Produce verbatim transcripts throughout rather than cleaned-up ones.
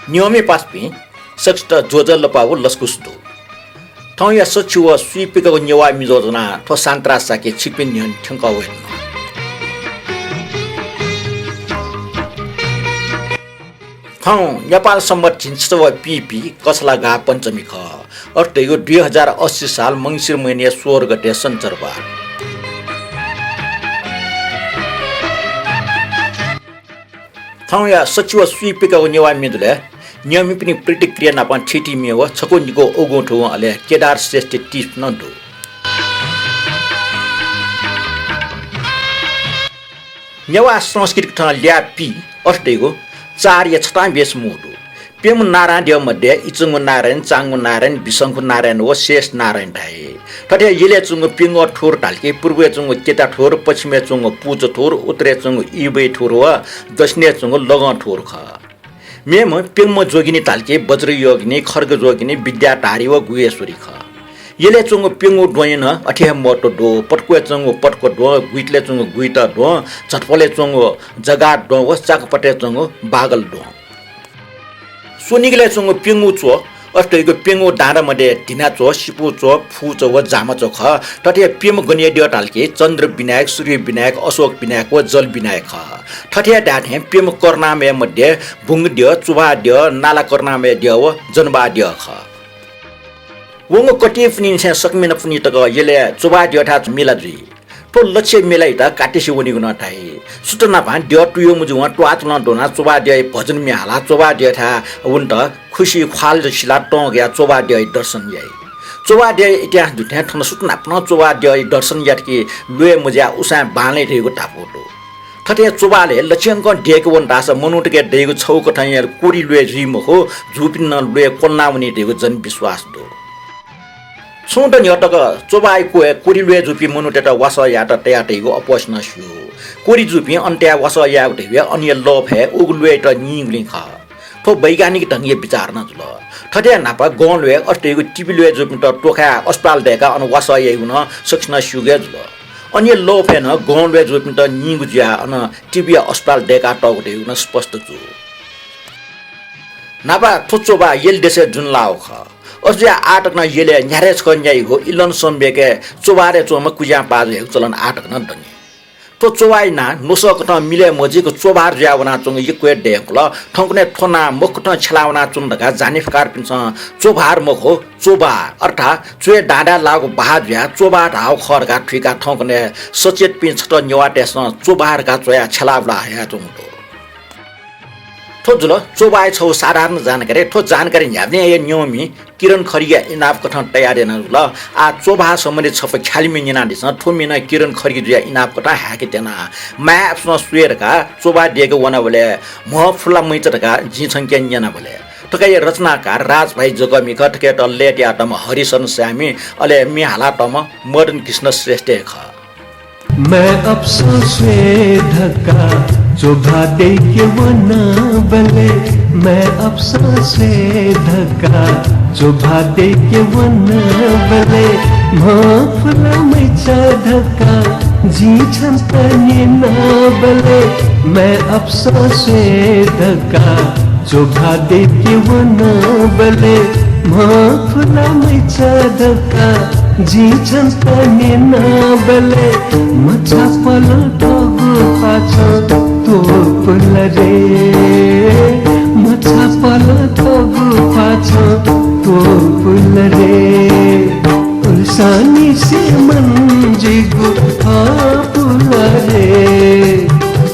न्यंम्ह पासापिं सकसित ज्वजलपा व लसकुस दु। थौंया सछि व स्वीपिकागु नेवाः म्ये ज्वनाः थ्व सान्त्रा साके छिकपिं न्ह्यःने थ्यंकः वयेधुन। थौं नेपाल संवत् झिंछसः व पीपी कछलागा पञ्चमी खः। अथे धइगु दुई हजार अस्सी साल मंसिर महिनाया सोह्र गते सनिचरबार। थौंया सछि व स्वीपिकागु नेवाः म्ये जुलय् न्यंम्हपिनि प्रतिक्रिया नाप थीथी म्ये व छकू निकू अगुं थुगुं अले केदार श्रेष्ठ tips नं दु। नेवाः संस्कृति कथं ल्याः पी अथे धइगु चारया छतां बेस मू दु। प्यंगू नारायण द्यः मध्ये इचंगु नारायण, चांगु नारायण, बिसंगु नारायण व शेष नारायण धाइ। थथे यलय् च्वंगु प्यंगू थुर धाल कि पूर्वय् च्वंगु केता थुर, पच्छिमय् च्वंगु पुच थुर, उत्तरय् च्वंगु इबय् थुर व दक्षिणय् च्वंगु लगं थुर खः। मेम्ह प्यंगम्ह जोगिनी धाल कि वज्रयोगिनी, खड्गयोगिनी, विद्याधारी व गुह्येश्वरी खः। यलय् च्वंगु प्यंगू द्वहंया नं अथे हे महत्व दु। पटकुय् च्वंगु पटकु द्वहं, गुइतलय् च्वंगु गुइत द्वहं, झतपलय् च्वंगु जगात द्वहं व चाकपतय् च्वंगु बागल द्वहं। स्वनिगलय् च्वंगु प्यंगू च्वः, अथे धइगु प्यंगू दाँदा मध्ये धिना च्वः, सिपू च्वः, फू च्वः व जामा च्वः खः। थथे प्यम्ह गनया द्यः धाल कि चन्द्र विनायक, सूर्य विनायक, अशोक विनायक व जल विनायक खः। थथे धाये थें प्यम्ह करुणामय मध्ये बुंग द्यः, चुभा द्यः, नाला करुणामय द्यः व जनबा द्यः खः। वंगु कतिपनिनिसें सकमिनपनि तक यलय् चुभा द्यःथाय् मेला जुइ। थ्व लच्छिया मेलायात कात्तिसि वनीगु नं धाइ। सुथ न्हापां द्यः तुयुगु मजिं त्वाःचलं द्वनाः चुभा द्यःया भजन म्ये हालाः चुभा द्यःथाय् वनेत खुसि ख्वाल सिलाः तं ग्वयाः चुभा द्यःया दर्शन याइ। चुभा द्यःया इतिहास दुथें थन सुथ न्हापां नं चुभा द्यःया दर्शन यात कि ल्वय् मजुयाः उसाँय् बांलाइ धइगु धापू दु। थथे चुभालय् लच्छियंकं द्यःके वन धाःसा मनूतय्‌के दइगु छगू कथंया कोरि ल्वय् जुइ मखु, जूपिं नं ल्वय् क्वलावनी धइगु जनविश्वास दु। छुं न्ह्यः तक चुभाया क्वय् कोरि ल्वय् जूपिं मनूतय्‌त वासः यायेत तयातइगु अपवसनं स्यू। कोरि जूपिं अन तयाः वासः यायेगु धइगु अनया लःफय् उगु ल्वय्‌यात नीगुलिं खः। थ्व वैज्ञानिक ढंगया बिचाः नं जुल। थथे न्हापा गं ल्वय् अथे धइगु टिबी ल्वय् जूपिन्त त्वखाय् अस्पताल दय्‌काः अन वासः याइगु नं सकसिनं स्यूगु हे जुल। अनया लःफय् नं गं ल्वय् जूपिन्त नीगु जुयाः अन टिबीया अस्पताल दय्‌कातःगु धइगु नं स्पष्ट जू। न्हापा थ्व चुभा यल देशय् जुन लाःगु खः। अथे जुयाः आः तक नं यलय् न्ह्याथय् छकः न्याइगु इलन सम्बेकय् चुभारय् च्वंम्ह कुज्यां पाः जुयागु चलन आः तक नं दनि। थ्व चुभाया नां न्वसः कथं मिलय् मजुइक चोभार जुयाः वनाच्वंगु यक्व हे दयेकुल। थौंकन्हय् थ्व नां मखुथं छ्यला वनाच्वन धकाः जानिफकारपिन्सं चोभार मखु, चोभा अर्थात् च्वय् दाँदाय् लाःगु बहाः जुयाः चोभा धाःगु खः धकाः थुइकाः थौंकन्हय् सचेतपिं छता नेवाःतय्‌सं चोभा धकाः च्वयाः छ्यला ब्वला हयाच्वंगु दु। थ्व जुल चोभाया छगू साधारण जानकारी। थ्व जानकारी न्ह्याबलें हे न्यंम्ह किरण खड्गीया इनाप कथं तयार याना जुल। आः चोभा सम्बन्धी छपु ख्यालि म्ये न्यनादिसँ। थ्व म्ये नं किरण खड्गी जुयाः इनाप कथं हाय्‌के त्यना। माय् आपसं स्वये धकाः चोभा दय्‌के वनाबलय् म्ह फुलामैचा धकाः जिं छंके न्यनाबलय् थुकिया रचनाकार राजभाइ जकःमि खः, थुकियात लय् तयातःम्ह हरिशरण साय्‌मि, अले म्ये हालातःम्ह मदन कृष्ण श्रेष्ठ हे खः। माय् आपसं स्वये धकाः चोभा दय्‌के वनाबलय्, माय् आपसं स्वये धकाः चोभा दय्‌के वनाबलय्, म्ह फुलामैचा धकाः जिं छन्त न्यनाबलय्, माय् आपसं स्वये धकाः चोभा दय्‌के वनाबलय्, म्ह फुलामैचा धकाः जिं छन्त न्यनाबलय्, मचापलं थःगु पाछं त्वपुल रे, मचापलं थःगु पाछं त्वपुल रे। उल्सानिसें मन जिगु फापुल रे,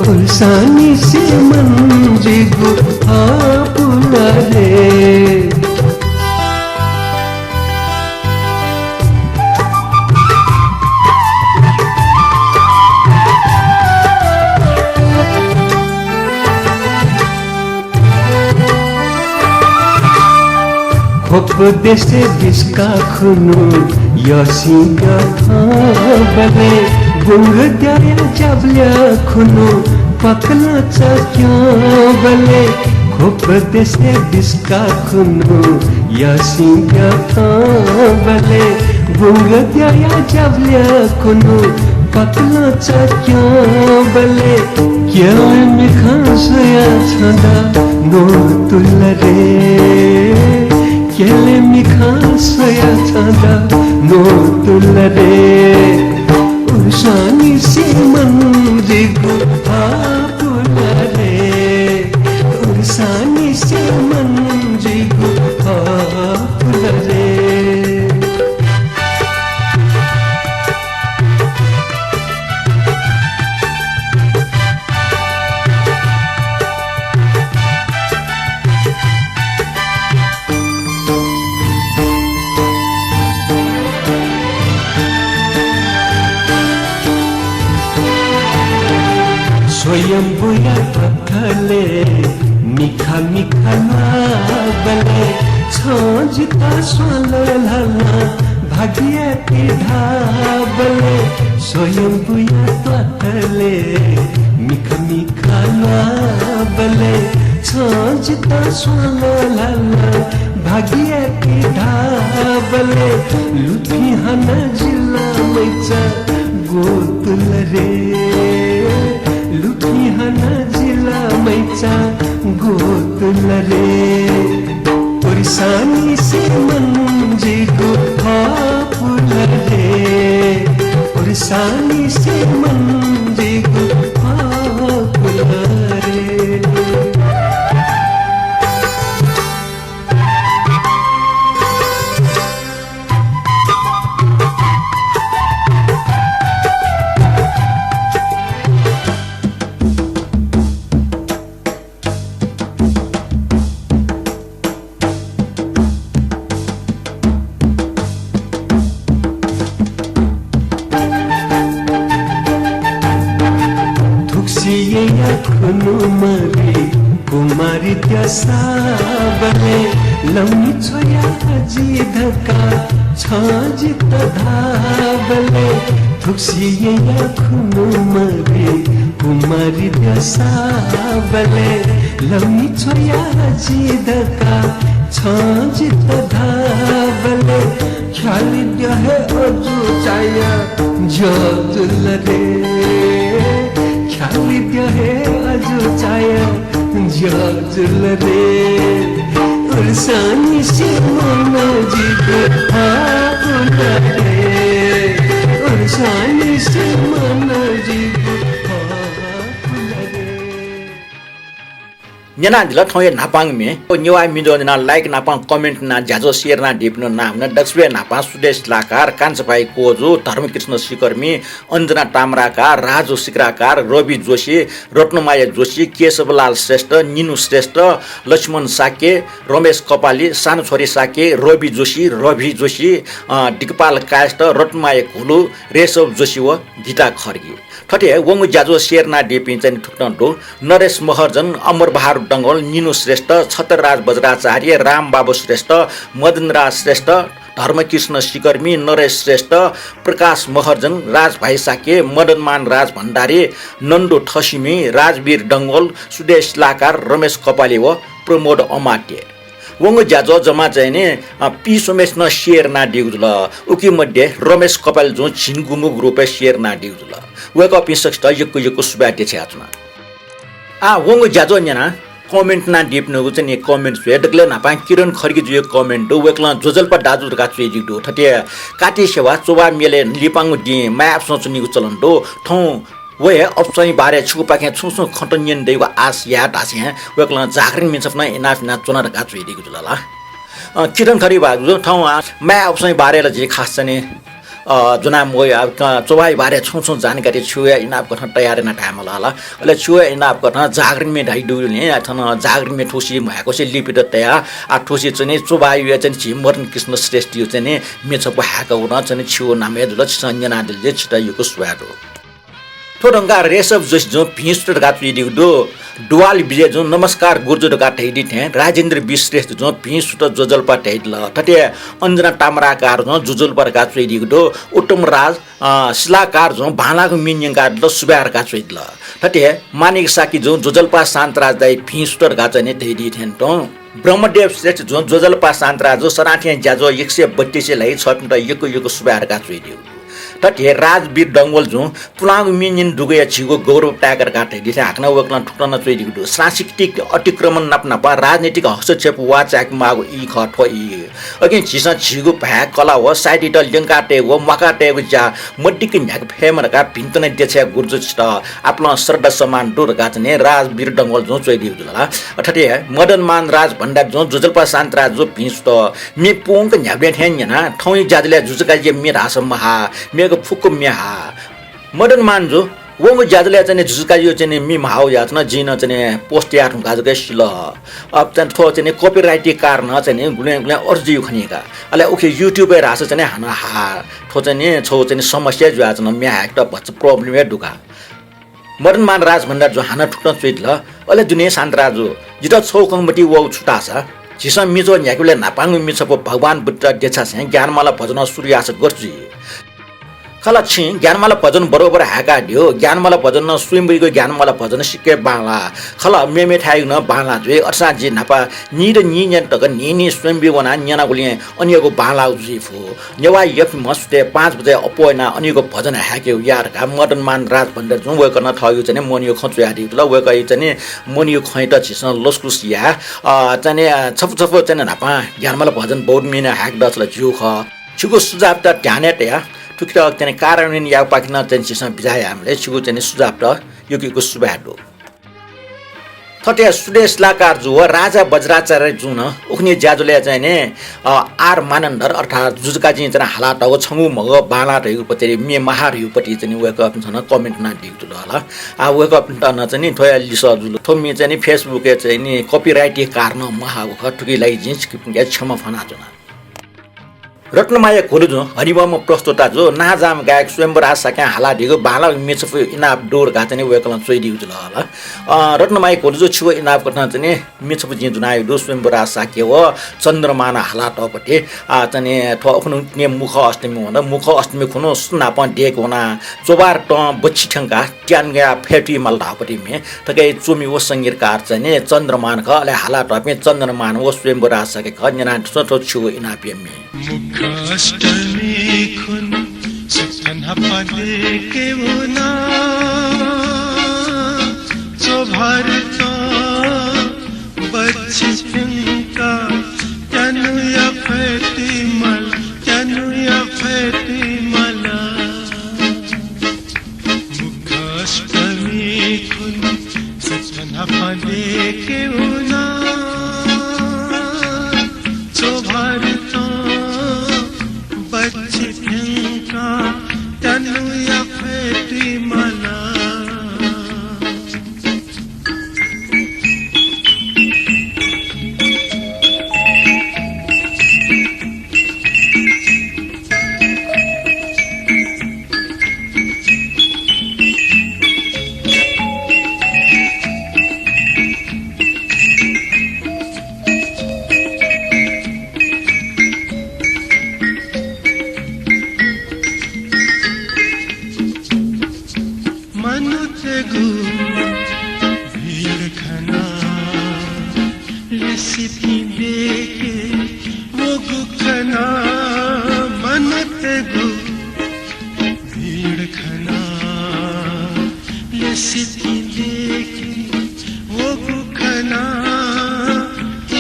उल्सानिसें मन जिगु फापुल रे। ख्वप देशय् बिस्का खुन्हु यःसिं यःथंबलय्, बुंगद्यःया ज्याबल्या खुन्हु पकलं चक्यंबलय्, ख्वप देशय् बिस्का खुन्हु यःसिं यःथंबलय्, बुंगद्यःया ज्याबल्या खुन्हु पकलं चक्यंबलय्, क्यं मिखं स्वया छन्त नोतुल रे, क्यले मिखां स्वया छादा नोतुल रे। उर्सांनिसें मन जिगु फापुल रे, उर्सांनिसें मन जिगु फापुल रे। स्वयम्भूया पथले मिखा मिखा न्वाःबलय् छं जितः स्वांल्वः ल्हालं भागिया तिधाःबलय्, स्वयम्भूया पथले मिखा मिखा न्वाःबलय् छं जितः स्वांल्वः ल्हालं भागिया तिधाःबलय्, लुफिं हानं जिला मैचा गोतुल रे, लुफिं हानं जिला मैचा गोतुल रे। उर्सांनिसें मन जिगु फापुल रे, उर्सांनिसें मन जिगु फापुल रे। थुक्सिया खुनुमरि कुमारी द्यसाबलय् लमि छ्वया जि धकाः छं जितः धाःबलय्, थुक्सिया खुनुमरि कुमारी द्यसाबलय् लमि छ्वया जि धकाः छं जितः धाःबलय्, ख्यालि द्यः हे अजू चाया ज्यजुल रे, ख्यालि द्यः हे अजू चाया ज्यजुल रे। उर्सांनिसें मन जिगु फापुल रे, उर्सांनिसें मन जिगु फापुल रे। न्यनादिल थौंया न्हापांगु म्ये। नेवाः म्ये ज्वः न्यनाः like नापं comment यानाः ज्याझ्वः share यानादीपिनिगु नां नं दक्वसिबय् न्हापां सुदेश लाकार, कान्छाभाइ कोजु, धर्मकृष्ण सिकर्मी, अञ्जना ताम्राकार, राजु सिक्राकार, रवि जोशी, रत्नमाया जोशी, केशवलाल श्रेष्ठ, निनु श्रेष्ठ, लक्ष्मण शाक्य, रमेश कपाली, सानो छोरी शाक्य, रवि जोशी, रवि जोशी, अ, दिगपाल कायस्थ, रत्नमाया घोलु, रेशव जोशी व गीता खड्गी। थथे वंगु ज्याझ्वः share यानादीपिं चाहिँ थुकथं दु, नरेश महर्जन, अमर बहादुर डंगोल, निनु श्रेष्ठ, छत्रराज वज्राचार्य, रामबाबु श्रेष्ठ, मदनराज श्रेष्ठ, धर्मकृष्ण सिकर्मी, नरेश श्रेष्ठ, प्रकाश महर्जन, राजभाइ शाक्य, मदनमान राजभण्डारी, नन्दु थसिमी, राजवीर डंगोल, सुदेश लाकार, रमेश कपाली व प्रमोद अमात्य। वंगु ज्याझ्वः जम्मा चाहिँ नि, अ, पीस्वम्हेसिनं share यानादीगु जुल। उकी मध्ये रमेश कपाली जुं झिंगुंगू group-य् share यानादीगु जुल। वय्कःपिं सकसित यक्व यक्व सुभाय् देछानाच्वना। आः वंगु ज्याझ्वः न्यनाः comment यानादीपिनिगु चाहिँ नि comment स्वये। दकलय् न्हापां किरण खड्गी जुया comment दु। वय्कलं ज्वजलपा दाजु धकाः च्वयादीगु दु। थथे कात्ति सेवा, च्वभाः म्येलय् लिपांगु दिं माय् अप्सं च्वनीगु चलन दु। थौं व हे अप्संया बारे छिगुपाखें छुं छुं खँ न्यने दइगु आश याये धासें वय्कलं जागरण म्ये छपु नं इनाप यानाच्वना धकाः च्वयादीगु जुल ला। अ, किरण खड्गी भाजु, थौं आ, माय् अप्संया बारे ला जिं खास चाहिँ नि, अ, ज्वना मवया, अ, च्वभाःया बारे छुं छुं जानकारी छिगु हे इनाप कथं तयार याना धायेमाल ला। अले छिगु हे इनाप कथं जागरण म्ये धाइ दुगुलिं, आ, थन जागरण म्ये थुसी म्वाय्कूसे लिपित तया, आ, थुसी चाहिँ नि च्वभाःया चाहिँ नि झी मदन कृष्ण श्रेष्ठया चाहिँ नि म्ये छपु हाय्कागु नं चाहिँ नि छिगु नाम हे जुल, छिसं न्यनादिल जे छित यक्व सुभाय् दु। थ्व धुंकाः रेशव जोशी जुं भिं सुत धकाः च्वयादीगु दु। दुवाल विजय जुं नमस्कार गुर्जु धकाः धयादी थें राजेन्द्र वि श्रेष्ठ जुं भिं सुत ज्वजलपा धयादिल। थथे अञ्जना ताम्राकार जुं ज्वजलपा धकाः च्वयादीगु दु। उत्तम राज, अ, शिलाकार जुं बांलाःगु म्ये न्यंकादिल, सुभाय् धकाः च्वयादिल। थथे माणिक शाक्य जुं ज्वजलपा शान्तराज दाइ भिं सुत धकाः चाहिँ नि धयादी थें तुं। ब्रह्मदेव श्रेष्ठ जुं ज्वजलपा शान्तराज सरांथें ज्याझ्वः एक सय बत्तीस ल्हाइ, छपिन्त यक्व यक्व सुभाय् धकाः च्वयादीगु। थथे राजवीर डंगोल जुं पुलांगु म्ये न्यने दुगुया झीगु गौरव ताय्‌का धकाः धयादिसें हाकनं वय्‌कलं थुकथं नं च्वयादीगु दु। सांस्कृतिक अतिक्रमण नाप नाप राजनीतिक हस्तक्षेप वाःचाय्‌के माःगु ई खः थ्व ई। अकिं झीसं झीगु भाय्, कला व साहित्ययात ल्यंका तयेगु व म्वाका तयेगु ज्या मदिक्क न्ह्याके फयेमा धकाः भिंतुना देछाय् गुरुजु छितः आपालं श्रद्धा सम्मान दु धकाः चाहिँ राजवीर डंगोल जुं च्वयादीगु जुल ला। थथे मदनमान राजभण्डारी जुं जुजलपा शान्तराज जु भिं सुत म्ये पूवंक न्ह्याबलें थें न्यना, थौंया ज्याझ्वलय् जुजुकाजीया म्ये धाःसा महा, मेगु फुक्क म्ये हा। मदनमान जु, वंगु ज्याझ्वलय् चाहिँ जुजुकाजीया चाहिँ म्ये महाउ याःच्वन, जिं नं चाहिँ post याये धुंकाः जक सिल। अब चाहिँ थ्व चाहिँ copyright-या कारणं चाहिँ गुलें गुलें अर्जुयु खनी का। अले उखे YouTube-य् धाःसा चाहिँ हानं हा, थ्व चाहिँ छगू चाहिँ समस्या जुयाच्वन, म्ये हायेकेत भचा problem हे दु का। मदनमान राजभण्डारी जुं हानं थुकथं च्वयादिल, अले दुने शान्तराज जु, जितः छगू खँ मतिइ वःगु छु धाःसा, झीसं म्ये च्वः न्ह्याकेबलय् न्हापांगु म्ये छपु भगवान बुद्धयात देछासें ज्ञानमाला भजनं सुरु याःसा गथे जुइ? खला, छिं ज्ञानमाला भजन बरोबर हाय्‌कादियो, ज्ञानमाला भजन नं स्वयम्भूयागु ज्ञानमाला भजन सिक्क बांलाः। खला, मेमेथाय्‌यागु नं बांलाः जुइ। अथेसां जि न्हापा नीद नीन्या तक न्हिं न्हिं स्वयम्भूय् वनाः न्यनागुलिं अनयागु बांलाःगु जुइ फु। नेवाः यःपिं सुथय् पाँच बजे अप्वः यानाः अनयागु भजन हाय्‌केगु या धकाः मदनमान राजभण्डारी जुं वय्‌कलं थःगु चाहिँ मनयागु खँ च्वयादीगु दु ला। वय्‌कःया चाहिँ मनयागु खँयात झीसं लसकुस याये। अ, चाहिँ, अ, छपु छपु चाहिँ न्हापां ज्ञानमाला भजन बौद्ध म्येनं हाय्‌के दःसा ला ज्यू खः। छिगु सुझावत ध्यानय् तयाः थुकित चाहिँ कार्यान्वयन यायेगुपाखे नं चाहिँ झीसं बिचाः यायेमाल। छिगु चाहिँ सुझावत यक्व यक्व सुभाय् दु। थथे सुदेश शिलाकार जु व राजा वज्राचार्य जुं नं उखुन्हु ज्याझ्वलय् चाहिँ नि, अ, आर मानन्धर अर्थात् जुजुकाजीं चाहिँ हालातःगु छंगु म्हगः बांलाः धइगु पति म्ये महा धइगु पति चाहिँ वय्‌कःपिन्सं नं comment यानादीगु दु ला। आ, वय्‌कःपिन्त नं चाहिँ थ्वया लिसः जुल। थ्व म्ये चाहिँ Facebook-य् चाहिँ नि copyright-या कारणं महाउ खः, थुकिया लागि जिं छिकपिन्के क्षमा फ्वनाच्वना। रत्नमाया घोलु जुं हनेबहःम्ह प्रस्तोता जु नांजाःम्ह गायक स्वयम्भूराज शाक्यं हालादीगु बांलाःगु म्ये छपु इनाप दु धकाः चाहिँ वय्‌कलं च्वयादीगु जुल ला। अ, रत्नमाया घोलु जु छिगु इनाप कथं चाहिँ म्ये छपु जिं ज्वनादीगु दु, स्वयम्भूराज शाक्य व चन्द्रमानं हालातःगु पति, आ, चाहिँ थ्व उखुन्हु मुखा अष्टमी वन, मुखा अष्टमी खुन्हु सुनापं देय्‌के वनाः च्वभार तं बच्छि थ्यंकाः त्यानुया फय्‌तुइ माल धाःगु पति म्ये। थुकी च्वमि व संगीतकार चाहिँ नि चन्द्रमान खः, अले हालातःपिं चन्द्रमान व स्वयम्भूराज शाक्य खः। न्यनादिसँ थ्व छिगु इनापया म्ये। मुखा अष्टमी खुन्हु सुथ न्हापा देय्‌के वनाः च्वभार तं बच्छि थ्यंकाः त्यानुया फय्‌तुइ माल, त्यानुया फय्‌तुइ माल। मुखा अष्टमी खुन्हु सुथ न्हापा देय्‌के वनाः च्वभार तं बच्छि थ्यंकाः त्यानुया फय्‌तुइ माल। मनूतय्‌गु भिड खनाः लिसिपिं देय्‌के वःगु खनाः, मनूतय्‌गु भिड खनाः लिसिपिं देय्‌के वःगु खनाः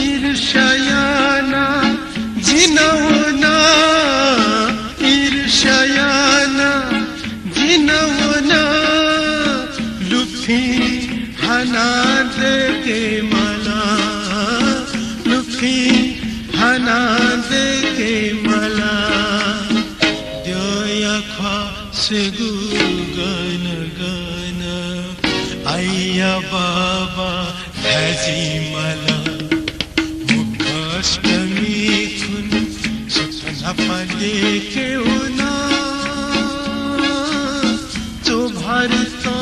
ईर्ष्या यानाः जिं नं वना, ईर्ष्या यानाः जिं नं वना, लुफिं हानाः दय्‌के माल, लुफिं हानाः दय्‌के माल। द्यःया ख्वाः स्वयेगु गन गन, आइया बाबा धाये जिं माल। मुखा अष्टमी खुन्हु सुथ न्हापा देय्‌के वनाः च्वभार तं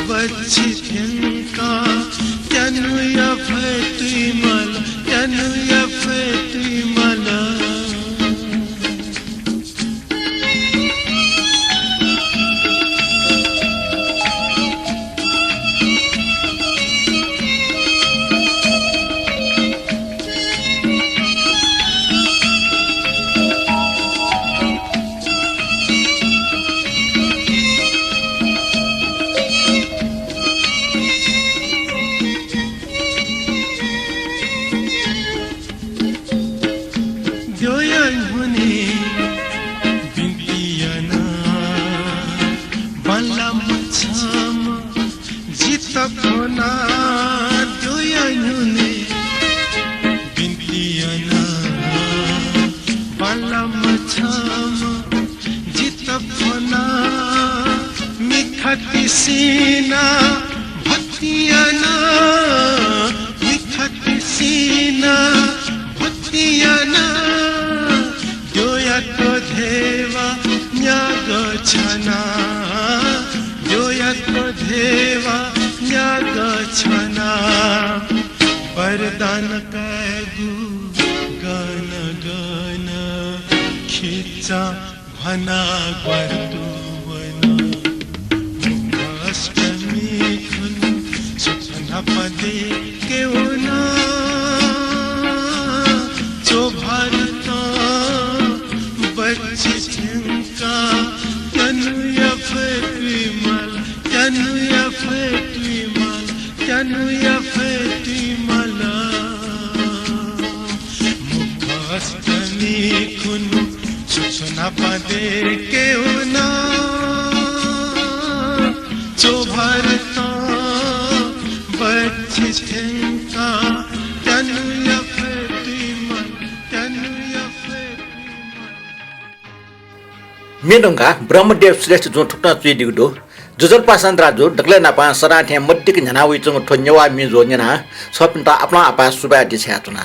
बच्छि थ्यंकाः त्यानुया फय्‌तुइ माल, त्यानुया फय्‌तुइ माल। वरदान कायेगु गन गन खिचां भना ग्वार्तु वन। मुख अष्टमी खुन्हु सुख नापं दय्के वना। च्वभारतं बच्छि थ्यंकाः त्यानुया फय्तुइ माल, त्यानुया फय्तुइ माल, त्यानुया फय्तुइ माल। मुख अष्टमी खुन्हु सुख नापं दय्के वना। च्वभारतं बच्छि थ्यंकाः त्यानुया फय्तुइ माल, त्यानुया फय्तुइ माल। म्ये धुंकाः ब्रह्मदेव श्रेष्ठजुं थुकथं च्वयादीगु दु। ज्वजलपा शान्त दाजु, दकलय् न्हापां सदां थें मदिक्क न्ह्याना वयाच्वंगु थ्व नेवाः म्ये ज्वः न्यनाः छपिन्त आपालं आपाः सुभाय् देछानाच्वना।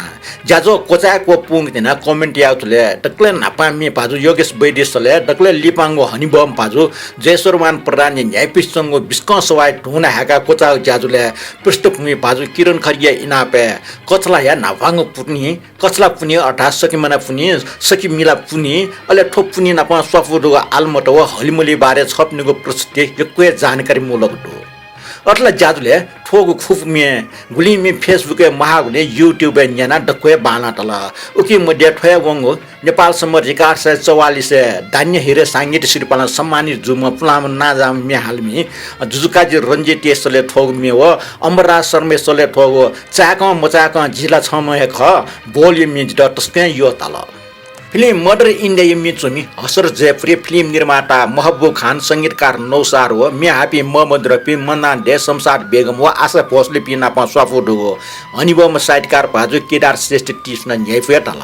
ज्याझ्वः क्वचाय्क व पूवंकेत नं comment यायेगु थ्व ल्हाः दकलय् न्हापां म्ये भाजु योगेश वैद्य सलय्, दकलय् लिपांगु हनेबहःम्ह भाजु जयेश्वर मान प्रधानया न्ह्याइपुसे च्वंगु बिस्कं सवाःया धुन हाय्काः क्वचाःगु ज्याझ्वलय् पृष्ठभूमि भाजु किरण खड्गीया इनापय् कछलाया न्हापांगु पुन्हि, कछला पुन्हि अर्थात् सखीमाना पुन्हि, सखीमिला पुन्हि, अले थ्व पुन्हि नाप स्वापू दुगु आलमत व हलिमलि बारे छपिनिगु प्रस्तुति यक्व हे जानकारीमूलक दु। अथे ला ज्याझ्वलय् थ्वःगु खुपु म्ये गुलिं म्ये Facebook-य् म्वाःगुलिं YouTube-य् न्यनाः दक्व हे बांलाः तल। उकी मध्ये थ्वया वंगु नेपाल सम्बत एघार सय चौवालिसय् दान्य हिरे सांगीतिक सिरपालं सम्मानित जूम्ह पुलांम्ह नांजाःम्ह म्ये हालामि जुजुकाजी रञ्जितया सलय् थ्वःगु म्ये व अम्बरराज शर्माया सलय् थ्वःगु चाय्कं मचाय्कं झी ला छम्ह हे खः बोलया म्ये जितः तसकं यःताल। फिल्म मदर इन्डियाया म्ये च्वमि हसरत जयपुरी, फिल्म निर्माता महबुब खान, संगीतकार नौशाद व म्ये हाःपिं मम्मद रफी, मन्नान डे, शमशाद बेगम व आशा भोसलेपिं नाप स्वापू दुगु हनेबहःम्ह साहित्यकार भाजु केदार श्रेष्ठ तिसनं न्ह्याइपुया ताल।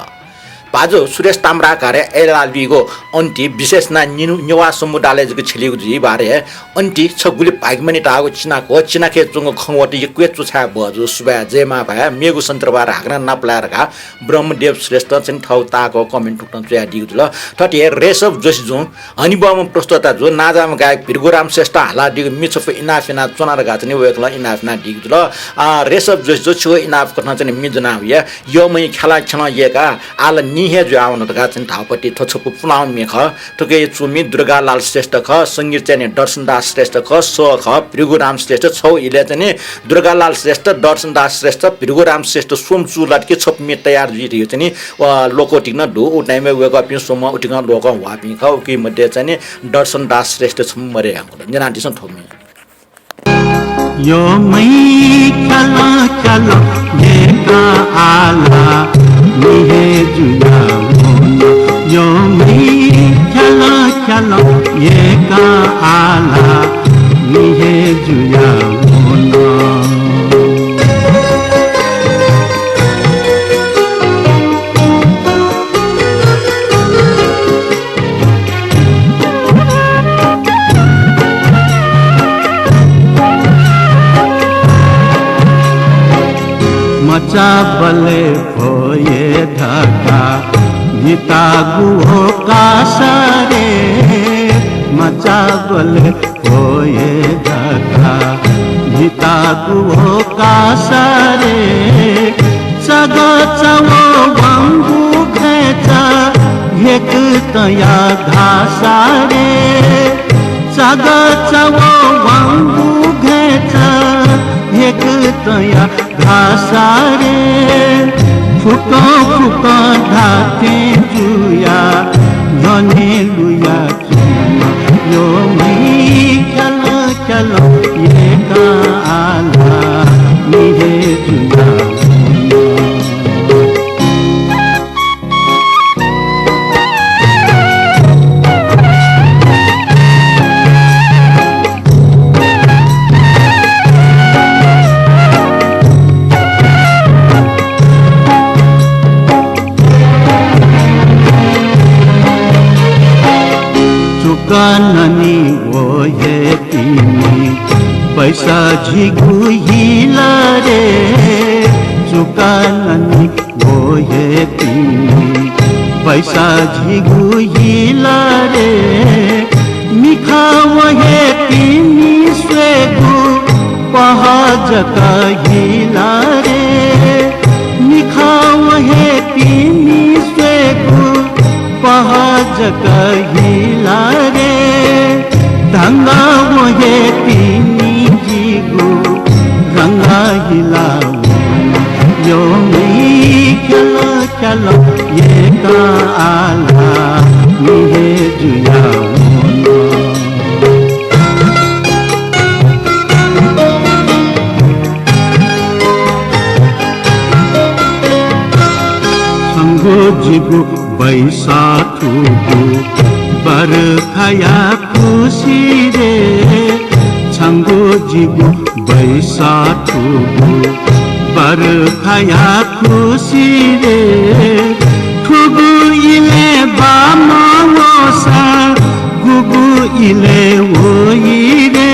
भाजु सुरेश ताम्राकारया अय्‌लाः लुइगु अन्ति विशेष यानाः निन्हु नेवाः समुदायलय् जक छ्यलीगु जुइ बारे अन्ति छ गुलि भाग्यमानी धाःगु चिनाक व चिनाकय् च्वंगु खँ वःत यक्व हे च्वछाये बहःजू। सुभाय् जय मांभाय्, मेगु सन्दर्भय् हाकनं नापलाये धकाः ब्रह्मदेव श्रेष्ठं चाहिँ थःगु ताःहाकःगु comment थुकथं च्वयादीगु जुल। थथे हे रेशव जोशीजुं हनेबहःम्ह प्रस्तोता जु नांजाःम्ह गायक भृगुराम श्रेष्ठं हालादीगु म्ये छपु इनाप यानाच्वना धकाः चाहिँ वय्‌कलं इनाप यानादीगु जुल। अ, रेशव जोशीजु, छिगु इनाप कथं चाहिँ म्ये ज्वना वया। यःम्हं ख्यालं ख्यलं यय्‌काः आः ला निं हे जुयावन धकाः चाहिँ धाःपति थ्व छपु पुलांम्ह म्ये खः। थुकी च्वमि दुर्गालाल श्रेष्ठ खः, संगीत चाहिँ नि दर्शनदास श्रेष्ठ खः, सः खः भृगुराम श्रेष्ठ। छगू इलय् चाहिँ नि दुर्गालाल श्रेष्ठ, दर्शनदास श्रेष्ठ, भृगुराम श्रेष्ठ स्वम्ह चूलात कि छपु म्ये तयार जुइ धइगु चाहिँ नि, अ, लोकं तिकनं दु। उ time-य् वय्‌कःपिं स्वम्हं उतिकं लोकं ह्वाःपिं खः। उकी मध्ये चाहिँ नि दर्शनदास श्रेष्ठ छम्ह मदय् याःगु दु। न्यनादिसँ थ्व म्ये। यःम्हं ख्यालं ख्यालं यय्‌काः आः ला निं हे जुयावन। यःम्हं ख्यालं ख्यालं यय्‌काः आः ला निं हे जुयावन। मचाबलय् भ्वय् धकाः म्हितागु हो कासा रे, मचाबलय् भ्वय् धकाः म्हितागु हो कासा रे, चगः चवं वंगु घय्चा ह्यक्तया घासा रे, चगः चवं वंगु घय्चा ह्यक्तया घासा रे। फुक्कं फुक्कं धात्थें जुयाः न्ह्यःने लुया यःम्हं ख्यालं ख्यालं यय्‌काः आः ला निं हे जुयावन। चुकं ननी व हे तिनि पैसा झीगु हिला रे, चुकं ननी व हे तिनि पैसा झीगु हिला रे, मिखा व हे तिनि स्वयेगु पहः जक हिला रे। कहिला रे, धंगा वो हे तिनि जिगु रंगा हिला वो। यो मै ख्याल ख्याल येका आला, मिहे जुया वो न। छंगु जिगु बैसा थुगु बरखाया खुसी रे, छंगु जिगु बैसा थुगु बरखाया खुसी रे। थुगु इले बामं वःसा गुगु इले वइ रे।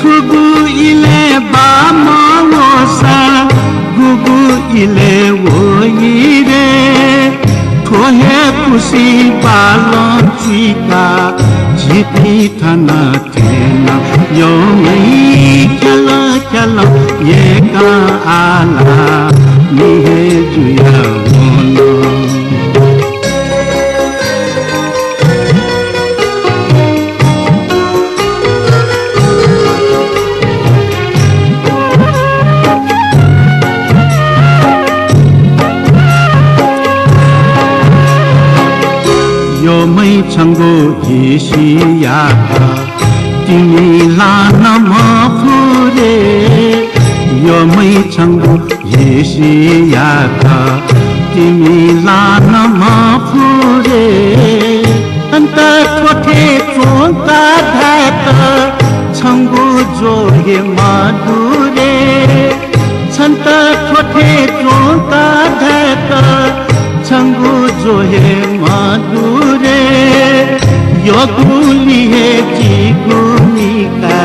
थुगु इले बामं वःसा गुगु इले वइ रे। थ्व हे खुसी बालं चुइका झीपिं थन थें नं यःम्हं ख्याल ख्याल येका आला मिहे जुया वन। यःम्हं छंगु हिसियात तिमि ला नं मफु रे। यःम्हं छंगु हिसियात तिमि ला नं मफु रे। छन्त थ्व थें च्वंका धायेत छंगु ज्वः हे मदु रे। छन्त थ्व थें च्वंका धायेत छंगु ज्वः हे मदु रे। यःगुलिं हे जिगु मिखा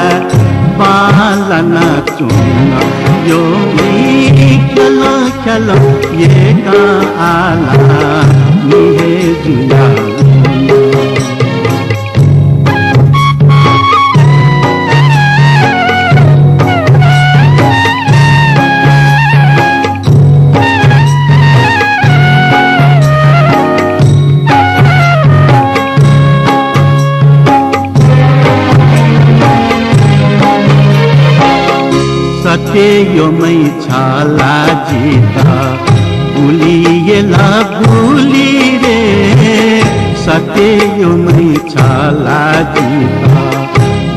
बांलाना च्वन। यःम्हं ख्याल ख्याल येका आला मिहे जुया वन। सत्य यःम्हं छला जितः गुलि यल गुलि रे। सत्य यःम्हं छला जितः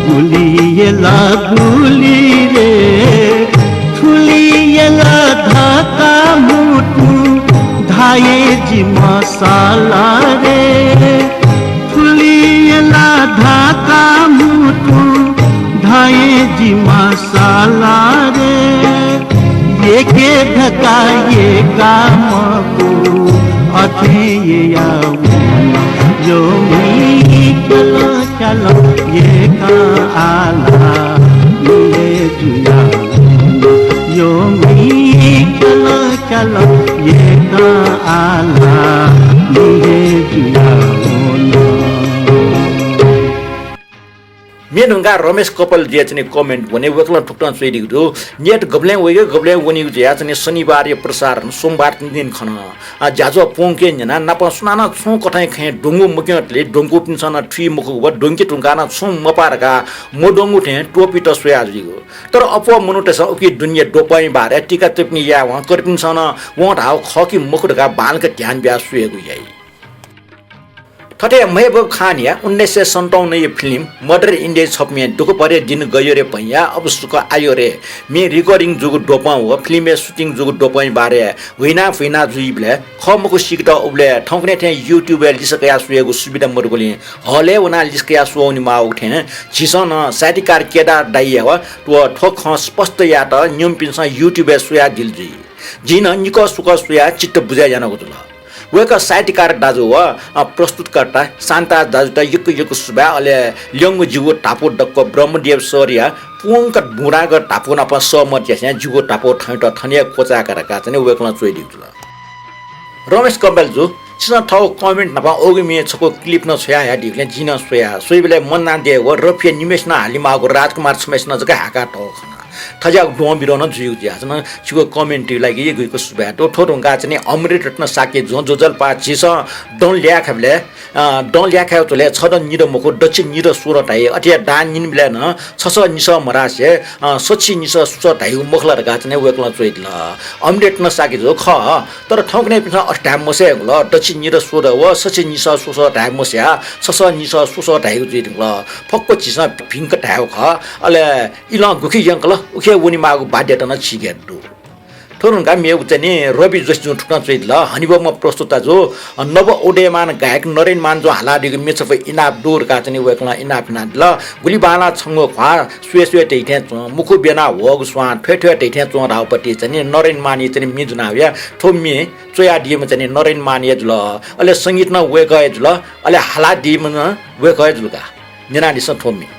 गुलि यल गुलि रे। थुलि यल धकाः म्हुतुं धाये जिमि सल रे। थुलि यल धकाः म्हुतुं धाये जिमि सल रे। येके धकाः येका मखु, अथे यया वन। यःम्हं ख्याल ख्याल येका आला मिहे जुया वन। यःम्हं ख्याल ख्याल येका आला मिहे जुया वन। म्ये धुंकाः रमेश कपालजुया चाहिँ comment वने, वय्कलं थुकथं च्वयादीगु दु। Net गबलें वइगु गबलें वनीगु जुयाः चाहिँ शनिबारया प्रसारण सोमबार तिनि खन। आ, ज्याझ्वः प्वंके न्यनाः नापं सुनानं छुं कथंया खँय् द्वंगु मक्यंतले द्वंकूपिन्सं नं थुइ मखुगु व द्वंके धुंकाः नं छुं मपाः धकाः मद्वंगु थें त्वःपिन्त स्वयाजुइगु। तर अप्वः मनूतय्सं उकी दुनेया द्वपंया बारे टीका टिप्पणी यायेवं कर्पिन्सं नं वं धाःगु खः कि मखु धकाः बांलाक ध्यान बियाः स्वयेगु याइ। थथे महबूब खानया उन्नाइस सय सन्ताउन्नया फिल्म मदर इन्डिया छपु म्ये दुःख भरे दिन गयो रे भैया अब सुख आयो रे म्ये recording जूगु द्वपं व फिल्मया shooting जूगु द्वपंया बारे हुइना फुइना जुइबलय् खः मखु सीकेत उबलय् थौंकन्हय् थें YouTube-य् लिसे कयाः स्वयेगु सुविधा मदुगुलिं हलय् वनाः लिसे कयाः स्वः वनेमाःगु थें झीसं नं साहित्यकार केदार दाइया व थ्व खँ स्पष्ट यायेत न्यंपिन्सं YouTube-य् स्वयादिल जुइ। जिं नं निकः सुकः स्वयाः चित्त बुझे यानागु जुल। वय्कः साहित्यकार दाजु व, अ, प्रस्तुतकर्ता शान्ता दाजुत यक्व यक्व सुभाय्, अले ल्यंगु जिगु धापू दक्व ब्रह्मदेव सरया प्वंक बुँडागः धापू नाप सहमत यासें जिगु धापू थौंयात थन हे क्वचाय्का धकाः चाहिँ वय्कलं च्वयादीगु जुल। रमेश कपालजु, छिसं थःगु comment नाप अःगु म्ये छकू clip नं छ्वयाहयादीगुलिं जिं नं स्वया। स्वइबलय् मन्ना दे व रफिया निम्हेसिनं हालेमाःगु राजकुमार छम्हेसिनं जक हाय्कातःगु खना। थज्याःगु द्वं बिद्वं नं जुइगु जुयाच्वन। छिगु comment लागि यक्व यक्व सुभाय् दु। थ्व धुंकाः चाहिँ नि अमृत रत्न शाक्यजुं ज्वजलपा झीसं दँ ल्याय् खायेबलय्, अ, दँ ल्याय् खायेगु झ्वलय् छदँ निदँ मखु, दछि निदँ स्वदँ धाइ। अथे हे दां न्यनेबलय् नं छसः निसः मधासे, अ, सछि निसः स्वसः धाइगु मखु ला धकाः चाहिँ नि वय्कलं च्वयादिल। अमृत रत्न शाक्यजु खः, तर थौंकन्हय्‌पिन्सं अथे धाये मस्यू धुंकल, दछि निदँ स्वदँ व सछि निसः स्वसः धाये मस्यू, छसः निसः स्वसः धाइगु जुइ धुंकल। फक्व झीसं भिंक धायेगु खः। अले इलं गुखे यंकल, उखे वनेमाःगु बाध्यता नं झीके दु। थ्व धुंकाः मेगु चाहिँ नि रवि जोशीजुं थुकथं च्वयादिल। हनेबहःम्ह प्रस्तुताजु, नव उदयमान गायक नरेन मानजुं हालादीगु म्ये छपु इनाप दु धकाः चाहिँ नि वय्कलं इनाप यानादिल। गुलि बांलाः छंगु ख्वाः स्वये स्वये धइथें च्वं, मुखु ब्यना ह्वःगु स्वां थ्वये थ्वये धइथें च्वं धाःगु पति चाहिँ नि नरेन मानया चाहिँ नि म्ये जुयावया। थ्व म्ये च्वयादीम्ह चाहिँ नि नरेन मान हे जुल, अले संगीत नं वय्कः हे जुल, अले हालादीम्ह नं वय्कः हे जुल का। न्यनादिसँ थ्व म्ये।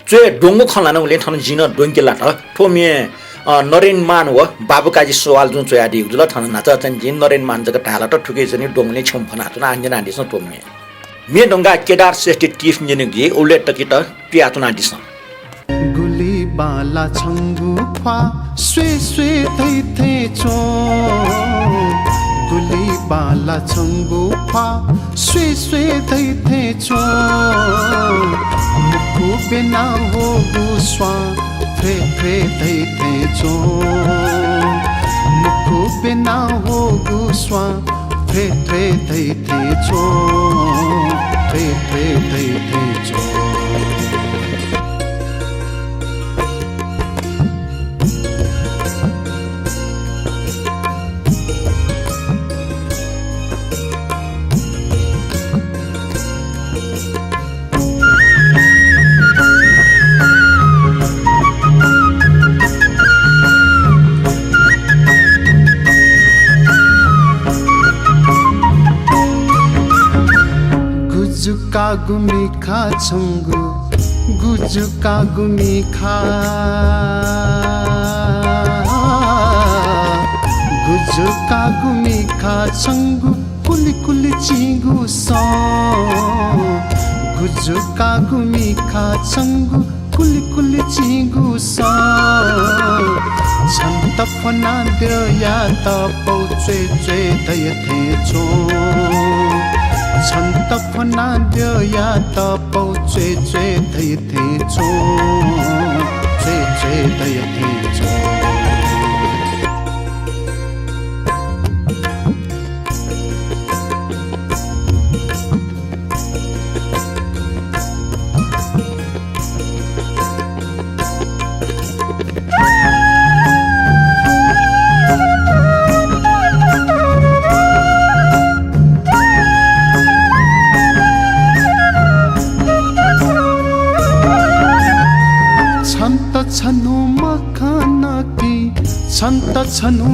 च्वये द्वंगु खँ ल्हानागुलिं थन जिं नं द्वंके लात। थ्व म्ये, अ, नरेन मान व बाबुकाजी सुवालजुं च्वयादीगु जुल। थन न्हाचः चाहिँ जिं नरेन मान जक धाये लात, थुकी चाहिँ नि द्वंगुलिं छ्यं फ्वनाच्वना। आः न्यनादिसँ थ्व म्ये। म्ये धुंकाः केदार श्रेष्ठ टिफ न्यनेगु जुइ, उबलय् तक तुयाच्वनादिसँ। गुलि बांलाः छंगु ख्वाः स्वये स्वये धइथें च्वं। गुलि बांलाः छंगु ख्वाः स्वये स्वये धइथें च्वं। मुखु ब्यना ह्वःगु स्वां थ्वये थ्वये धइथें च्वं। मुखु ब्यना ह्वःगु स्वां थ्वये थ्वये धइथें च्वं। थ्वये थ्वये धइथें च्वं। गुजुकागु मिखा छंगु, गुजुकागु मिखा, गुजुकागु मिखा छंगु कुलिकुलि चिंगु सँ। गुजुकागु मिखा छंगु कुलिकुलि चिंगु सँ। छन्त फ्वनाद्यःयात पौ च्वय् च्वय् धयाथें च्वं। छन्त फ्वनाद्यःयात पौ च्वय् च्वय् धयाथें च्वं। च्वय् च्वय् धयाथें च्वं। छन्त छन्हु मखन कि, छन्त छन्हु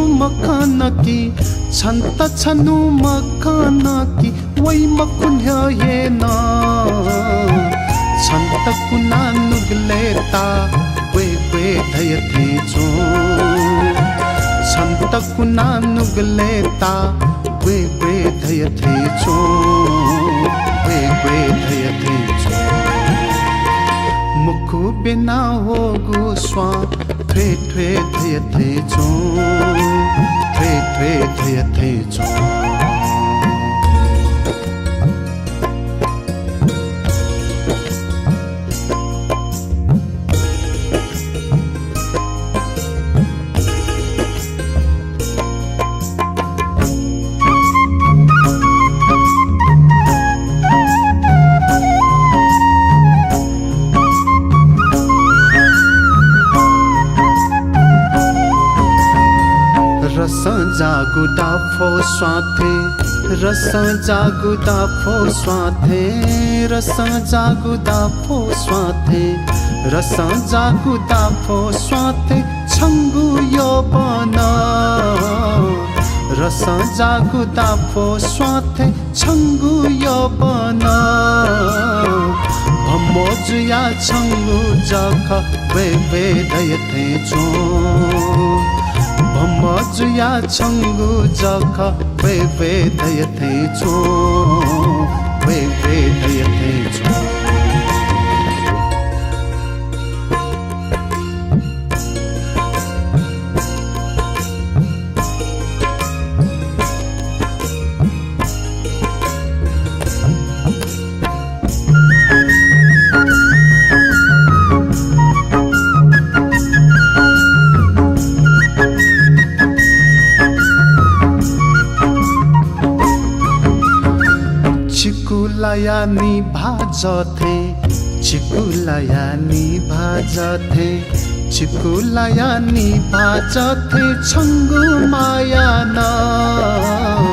मखन कि, छन्त छन्हु मखन कि, वइ मखु न्ह्यः हे नं। छन्त कुना नुगलय् ताः ग्वय् ग्वय् धयाथें च्वं। छन्त कुना नुगलय् ताः ग्वय् ग्वय् धयाथें च्वं। ग्वय् ग्वय् धयाथें च्वं। मुखु ब्यना ह्वःगु स्वां थ्वय् थ्वय् धयाथें च्वं। थ्वय् थ्वय् धयाथें च्वं। रसं जाःगु दाफो स्वां थें, रसं जाःगु दाफो स्वां थें, रसं जाःगु दाफो स्वां थें, रसं जाःगु दाफो स्वां थें छंगु यौवन। रसं जाःगु दाफो स्वां थें छंगु यौवन। भम्व जुयाः छंगु जःखः ब्वय् ब्वय् धयाथें च्वं। भम्व जुयाः छंगु जःखः ब्वय् ब्वय् धयाथें च्वं। ब्वय् ब्वय् धयाथें च्वं। माया निभाः जथे, चिकुलाया निभाः जथे, चिकुलाया निभाः जथे छंगु माया नं।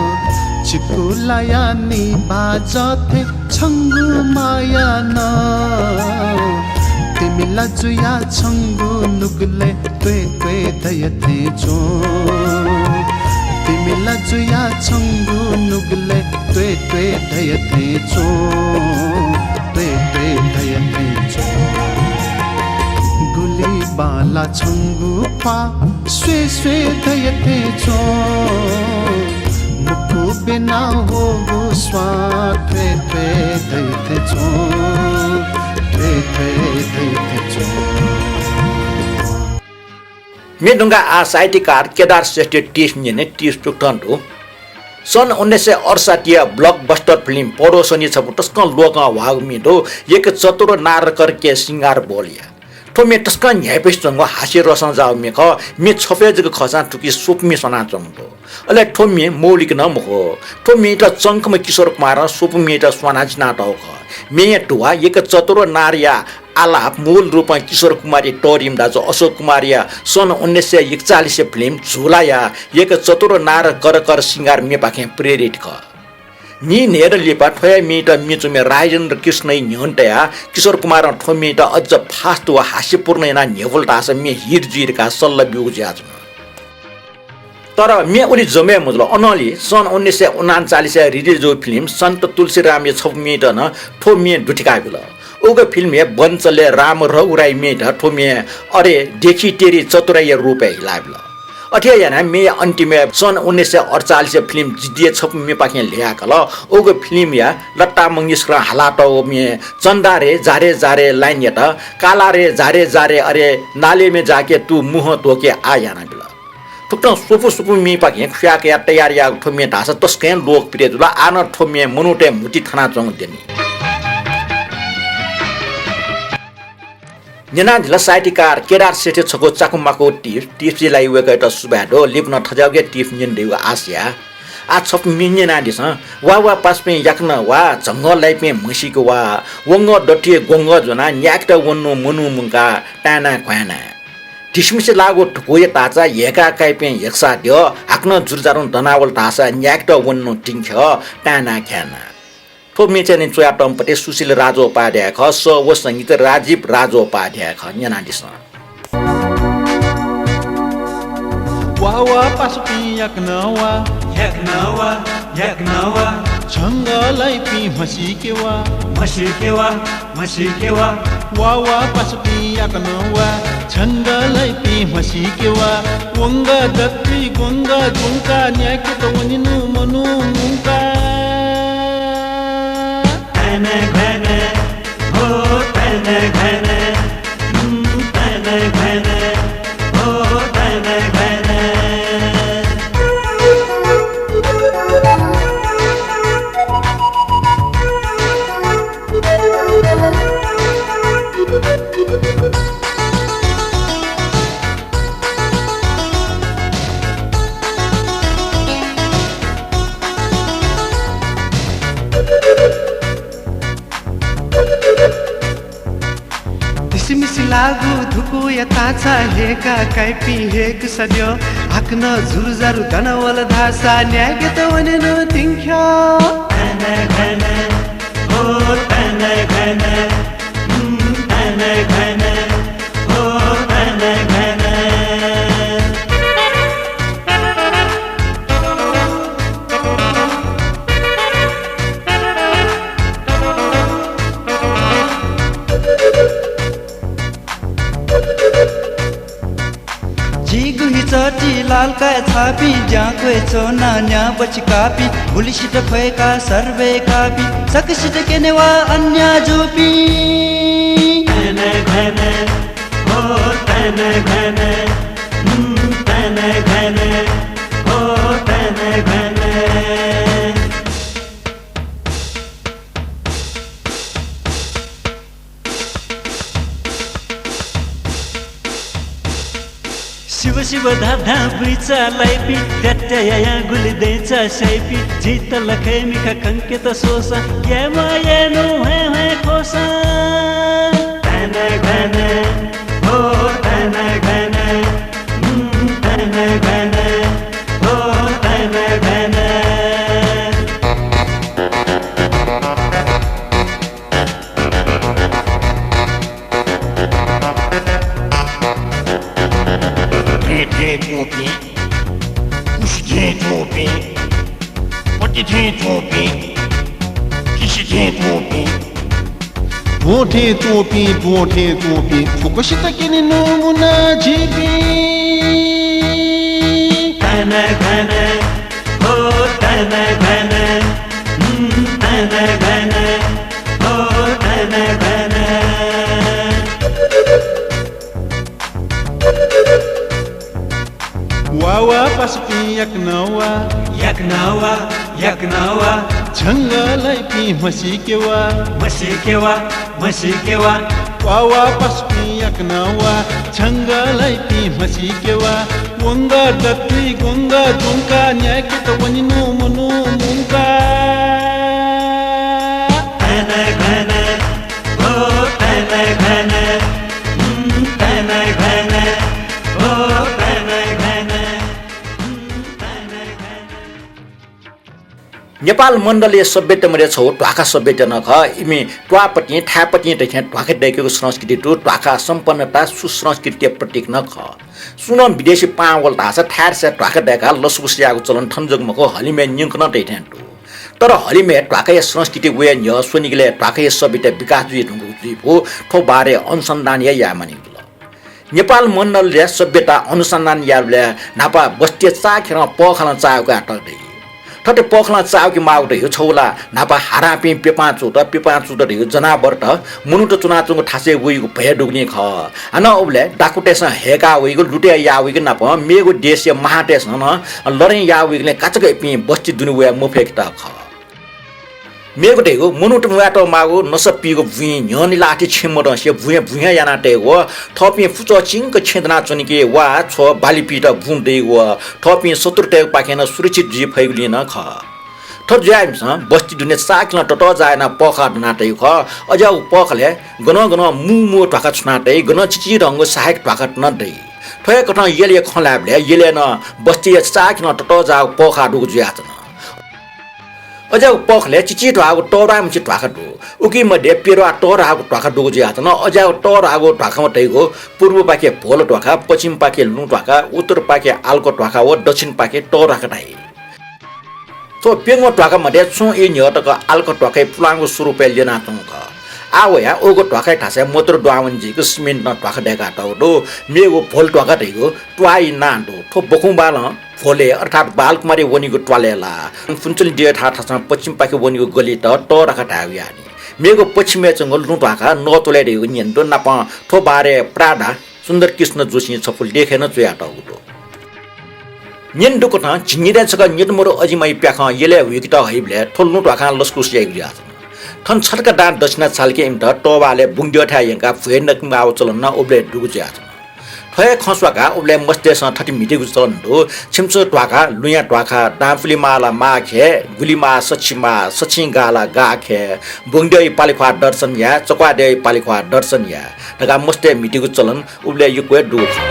चिकुलाया निभाः जथे छंगु माया नं। तिमिला जुया छंगु नुगलय् त्वय् त्वय् धया थें च्वं। तिमिला जुया छंगु नुगलय् त्वय् त्वय् धया थें च्वं। त्वय् त्वय् धया थें च्वं। गुलि बांला छंगु प्वाः स्वये स्वये धया थें च्वं। मुक्कु ब्यना ह्वःगु स्वां त्वय् त्वय् धया थें च्वं। त्वय् त्वय् धया थें च्वं। म्ये धुंकाः आः साहित्यकार केदार श्रेष्ठया टिप्स न्यने। टिप्स थुकथं दु। सन् उन्नाइस सय अठसट्ठीया blockbuster film पडोसनी छपु तसकं लोकं ह्वाःगु म्ये दु, एक चतुर नारकरके सिंगार बोलया। थ्व म्ये तसकं न्ह्याइपुसे च्वंगु हास्य रसं जाःगु म्ये खः। म्ये छपय् जक खःसां थुकी स्वपु म्ये स्वनाच्वंगु दु। अले थ्व म्ये मौलिक नं मखु। थ्व म्येयात चंखम्ह किशोर कुमारं स्वपु म्येयात स्वाना चिनातःगु खः। म्येया धुवा एक चतुर नारया आलाप मूल रूपं किशोर कुमारया तःधिम्ह दाजु अशोक कुमारया सन् उन्नाइस सय एकचालिसया film झुलाया एक चतुर नारकरके सिंगार म्येपाखें प्रेरित खः। नीन्हय्दँ लिपा थ्वया म्येयात म्येच्वमि राजेन्द्र कृष्णया न्ह्यःने तयाः किशोर कुमारं थ्व म्येयात अझ fast व हास्यपूर्ण यानाः न्ह्यब्वल धाःसा म्ये hit जुइ धकाः सल्लाह ब्यूगु जुयाच्वन। तर म्ये उलि जमय् मजुल। अनंलि सन् उन्नाइस सय उनान्चालिसया release जूगु film सन्त तुलसीरामया छपु म्येयात नं थ्व म्ये दुथ्याकाबिल। उगु film हे बन्चलय् राम रघुराई म्येयात थ्व म्ये अरे देखी तेरी चतुराईया रूपय् हिलाबिल। अथे यानाः म्येया अन्तिमय् सन् उन्नाइस सय अठचालिसया film जिद्दीया छपु म्येपाखें ल्ह्याकाल। उगु film या लता मंगेशकरं हालातःगु म्ये चन्दा रे जा रे जा रे line यात काला रे जा रे जा रे अरे नाले में जाके तू मुहँ धोके आ यानाबिल। थुकथं स्वपु स्वपु म्येपाखें खुया कयाः तयार याःगु थ्व म्ये धाःसा तसकं लोकप्रिय जुल। आः नं थ्व म्ये मनूतय् म्हुतुइ थानाच्वंगु दनि। न्यनादिल साहित्यकार केदार श्रेष्ठया छकू चाकु माकू टिप्स। टिप्सया लागि वय्कःयात सुभाय् दु। लिपा नं थज्याःगु हे टिप्स न्यने धइगु आशा याः। आः छपु म्ये न्यनादिसँ। वा वा पासापिं याकनं वा, झंगः लाइपिं म्हसीके वा, वंगः दथुइ ग्वंगः ज्वनाः न्यायेकेत वनेनु मनू मुंकाः ताय्ना घ्वाय्ना। धिसिमिसे लाःगु धुकूया ताःचा ह्यय्का काइपिं ह्यक्सा द्यः, हाकनं जुरुजारुं दनावल धाःसा न्यायेकेत वनेनु तिंख्यः ताय्ना घ्याय्ना। थ्व म्ये चाहिँ च्वयातःम्ह पति सुशील राजोपाध्याय खः। सः व संगीत राजीव राजोपाध्याय खः। न्यनादिसँ। वा वा पासापिं याकनं वा, याकनं वा, याकनं वा। झंगः लाइपिं म्हसीके वा, म्हसीके वा, म्हसीके वा। वा वा पासापिं याकनं वा, झंगः लाइपिं म्हसीके वा। वंगः दथुइ ग्वंगः ज्वंकाः न्यायेकेत वनेनु मनू मुंकाः। ताय्ना घ्वाय्ना, हो ताय्ना घ्वाय्ना, हम्म, ताय्ना घ्वाय्ना, हो ताय्ना घ्वाय्ना। धिसिमिसे लाःगु धुकूया ताःचा ह्यय्का काइपिं ह्यक्सा द्यः, हाकनं जुरुजारु दनावल धाःसा न्यायेकेत वनेनु तिंख्यः। जिगु हिचःति लालकाय् छाःपिं, ज्यां क्वय् च्वनाः न्यां बचिकाःपिं, गुलिसित ख्वय्काः सर्वय्काःपिं, सकसित क्यनेवा अन्याय जूपिं। ताय्ना घ्वाय्ना, हो ताय्ना घ्वाय्ना, हम्म, ताय्ना घ्वाय्ना, हो ताय्ना घ्वाय्ना। शिव शिव धाधां बुइचा लाइपिं, त्यात्या यायां गुलि दय्चा स्याइपिं, झीत लखय् मिखा खंकेत स्वःसां, यायेमाः यायेनु ह्वँय् ह्वँय् ख्वःसां। तन घन, हो तन घन, हम्म, तन घन, हो तन घन। थें थें च्वंपिं, कुसि थें च्वंपिं, पति थें च्वंपिं, किसि थें च्वंपिं, भ्वं थें च्वंपिं, द्वहं थें च्वंपिं, फुक्कसित क्यने नमूना झीपिं। तन घन, हो तन घन, हम्म, तन घन, हो तन घन। वा वा पासापिं याकनं वा, याकनं वा, याकनं वा। झंगः लाइपिं म्हसीके वा, म्हसीके वा, म्हसीके वा। वा वा पासापिं याकनं वा, झंगः लाइपिं म्हसीके वा। वंगः दतुइ ग्वंगः द्वंकाः न्याय्केत वनेनु मनू मुंकाः। तन घन, हो तन घन, हम्म, तन घन, हो तन घन, हम्म, तन घन। नेपाल मण्डलया सभ्यता मध्ये छगू ध्वाखा सभ्यता नं खः। इमि त्वाःपतिं, थाय्‌पतिं धइथें ध्वाखा दय्केगु संस्कृति दु। ध्वाखा सम्पन्नता, सुसंस्कृतिया प्रतीक नं खः। सुं नं विदेशी पाहां वल धाःसा थाय्‌थासय् ध्वाखा दय्काः लसकुस यायेगु चलन थन जक मखु, हलिमय् न्यंकं नं धइथें दु। तर हलिमय् ध्वाखाया संस्कृति वये न्ह्यः स्वनिगलय् ध्वाखाया सभ्यता विकास जुइ धुंकूगु जुइफु, थ्व बारे अनुसन्धान हे याये मानिगु जुल। नेपाल मण्डलया सभ्यता अनुसन्धान यायेबलय् न्हापा बस्तीया चाःखेरं पःखालं चाःहुकाः तःगु दइ। थथे पःखालं चाःहुके माःगु धइगु छगू ला न्हापा हारांपिं प्यपांचूत, प्यपांचूत धइगु जनावरत मनूत च्वनाच्वंगु थासय् वइगु भय दुगुलिं खः। हानं उबलय् डाकुतय्सं हय्‌काः वइगु, लुटय् याः वइगु नाप मेगु देशया महातय्‌सं नं लडाइँ याः वइगुलिं काचाक्क इपिं बस्ती दुने वये मफय्‌केत खः। मेगु धइगु मनूत म्वायेत माःगु नसा पीगु बुँइ न्ह्यःने लाःथें छेँ मदंसे भुँया भुँया याना तयेगु व थःपिं पुचः चिंक छेँ दनाच्वनीके वा छ्व बाली पीत बुँ दइगु व थःपिं शत्रुतय्‌गुपाखें नं सुरक्षित जुइ फइगुलिं नं खः। थथे जुयाः इमिसं बस्ती दुने चाःखेलं ततःजाः यानाः पःखाः दना तइगु खः। अज्याःगु पःखालय् गनं गनं मू मू ध्वाखा छुना तइ, गनं चिचिधंगु सहायक ध्वाखा नं दइ। थ्व हे कथं यलया खँ ल्हायेबलय् यलय् नं बस्तीया चाःखेलं ततःजाःगु पःखाः दुगु जुयाच्वन। अज्याःगु पःखालय् चिचिधंगु तःधंम्हस्यू ध्वाखा दु। उकी मध्ये प्यद्वाः तःधंगु ध्वाखा दुगु जुयाच्वन। अज्याःगु तःधंगु ध्वाखा धइगु पूर्वपाखे भोल ध्वाखा, पश्चिमपाखे लुँ ध्वाखा, उत्तरपाखे आल्क ध्वाखा व दक्षिणपाखे तः ध्वाखा धाइ। थ्व प्यंगू ध्वाखा मध्ये छुं ई न्ह्यः तक आल्क ध्वाखाया पुलांगु स्वरूपय् ल्यनाच्वंगु खः। आः वयाः उगु ध्वाखाया थासय् मोटर द्वावं जुइगु सिमेन्टं ध्वाखा दय्कातःगु दु। मेगु भोल ध्वाखा धइगु त्वाःया नां दु। थ्व बखुंबालं भोलय् अर्थात् बालकुमारी वनीगु त्वालय् लाः। फुन्चुलिं देय् थासं पश्चिमपाखे वनीगु गलित तः ध्वाखा धायेगु याःनि। मेगु पश्चिमय् च्वंगु लुँ ध्वाखा नःत्वलय् धइगु न्यने दु। नापं थ्व बारे प्राडा सुन्दरकृष्ण जोशीं छपु लेखय् नं च्वयातःगु दु। न्यने दुकथं झिंनिदँय् छकः न्यतुमरु अजिमाया प्याखं यलय् हुइकेत हइबलय् थ्व लुँ ध्वाखां लसकुस याइगु जुयाच्वन। थन छतका दां दक्षिणा छालके इमित तःबालय् बुँग्द्यःथाय् यंकाः भ्वय् नके माःगु चलन नं उबलय् दुगु जुयाच्वन। थ्व हे खँ स्वाकाः उबलय् मस्तय्‌सं थथे म्हितीगु चलन दु, छिमिसं ध्वाखा, लुँया ध्वाखा, दांपुलि माः ला माः खे, गुलि माः सछि माः, सछिं गाः ला गाः खे, बुँग्द्यःया पालि ख्वाः दर्शन या, चक्वाद्यःया पालि ख्वाः दर्शन या धकाः मस्तय् म्हितीगु चलन उबलय् यक्व हे दुगु खः।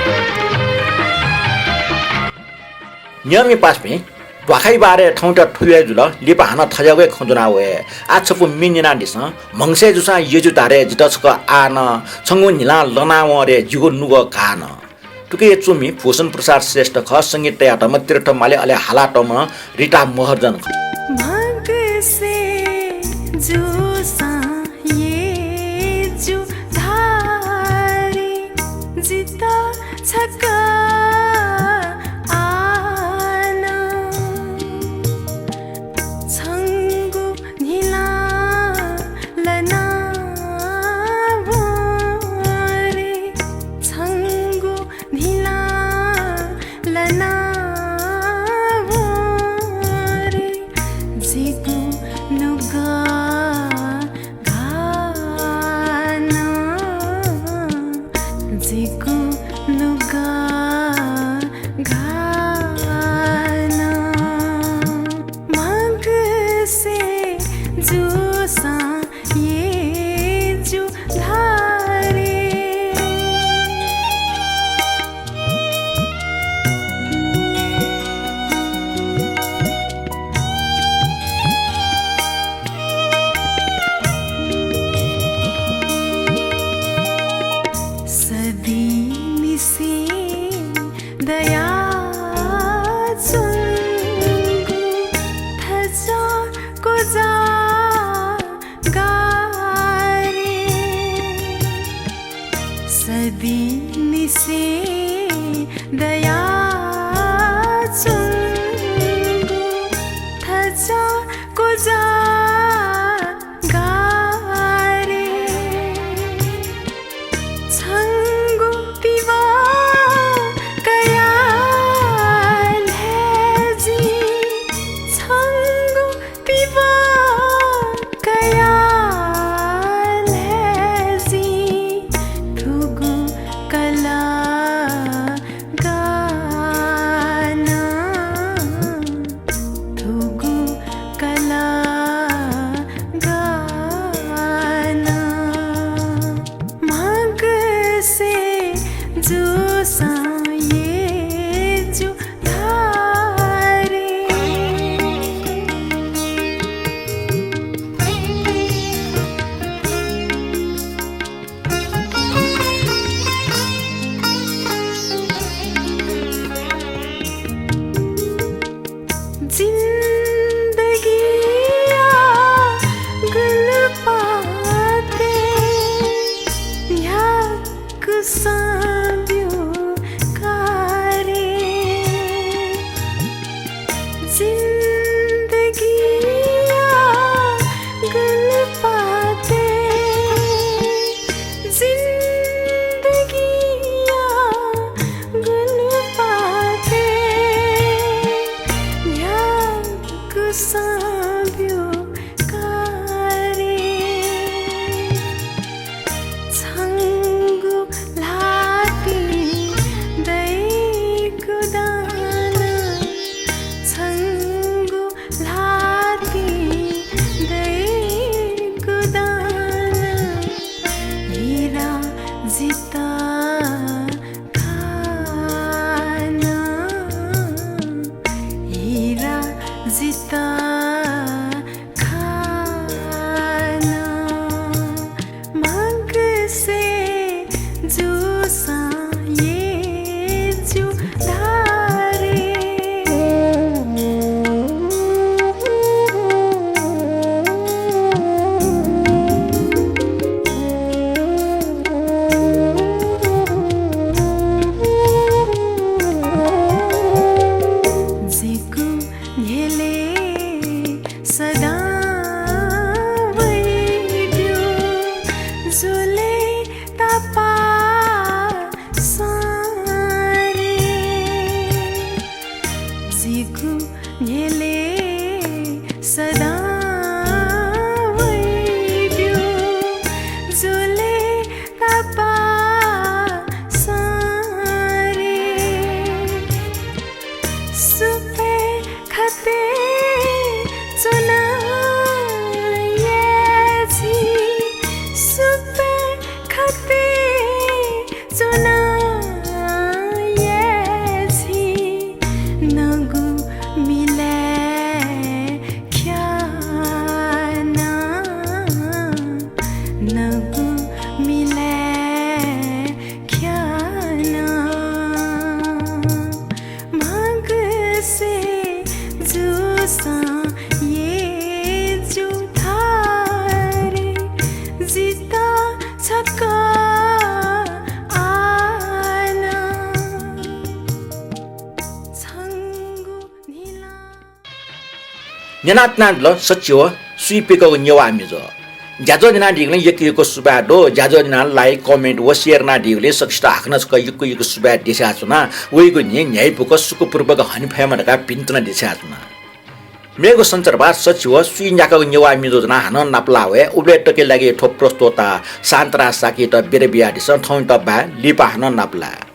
न्यंम्ह पासापिं, ध्वाखाया बारे थौंयात थुलि हे जुल, लिपा हानं थज्याःगु हे खँ ज्वना वये। आः छपु म्ये न्यनादिसँ। म्हगसय् जूसां यजु धारे जितः छकः आः नं, छंगु न्हिलां लनावं रे जिगु नुगः काः नं। थुकिया च्वमि भूषण प्रसाद श्रेष्ठ खः, संगीत तयातःम्ह तीर्थ माली, अले हालातःम्ह रिता महर्जन खः। म्हगसय् जूसां यजु धारे जितः छकः आः नं, छंगु न्हिलां लनावं रे, छंगु न्हिलां लनावं रे, जिन्दगिया गुलपातय्, जिन्दगिया गुलपातय् न्ह्यागुसां ब्यू का रे। छंगु ल्हातिइ दइगु दाना, छंगु ल्हातिइ दइगु दाना, हिरा जिता खाना, हिरा जिता खाना। म्हागसय् जूसां यय् जू धारे। जिगु न्ह्यलय् सदां वइब्यू ज्वलय् तापाःसां रे। जिगु न्ह्यलय् सदां वइब्यू ज्वलय् तापाःसां रे। सुपय् खतय् च्वना यय् झी, सुपय् खतय् च्वना यय् झी, नगु मिलय् ख्याना, नगु मिलय् ख्याना। म्हागसय् जूसां यय् जू धारे, जिता छकः आना छंगु न्हिला। न्यनातिनादिल सच्छि व सुइपिकागु नेवाः म्युजिक। ज्याझ्वः न्यनादीगुलिं यक्व यक्व सुभाय् दु। ज्याझ्वः न्यनाः like, comment व share यानादीगुलिं सकसित हाकनं छकः यक्व यक्व सुभाय् देछानाच्वना। वइगु न्हि न्ह्याइपुक सुखपूर्वक हने फयेमा धकाः भिंतुना देछानाच्वना। मेगु सञ्चरपाः सच्छि व सुइ न्याकागु नेवाः म्युजिक ज्वनाः हानं नापलाः वये। उबलय् तकया लागि थ्व प्रस्तोता शान्तराज शाक्ययात बिदा बियादिसँ। थौंयात बाय्, लिपा हानं नापलाये।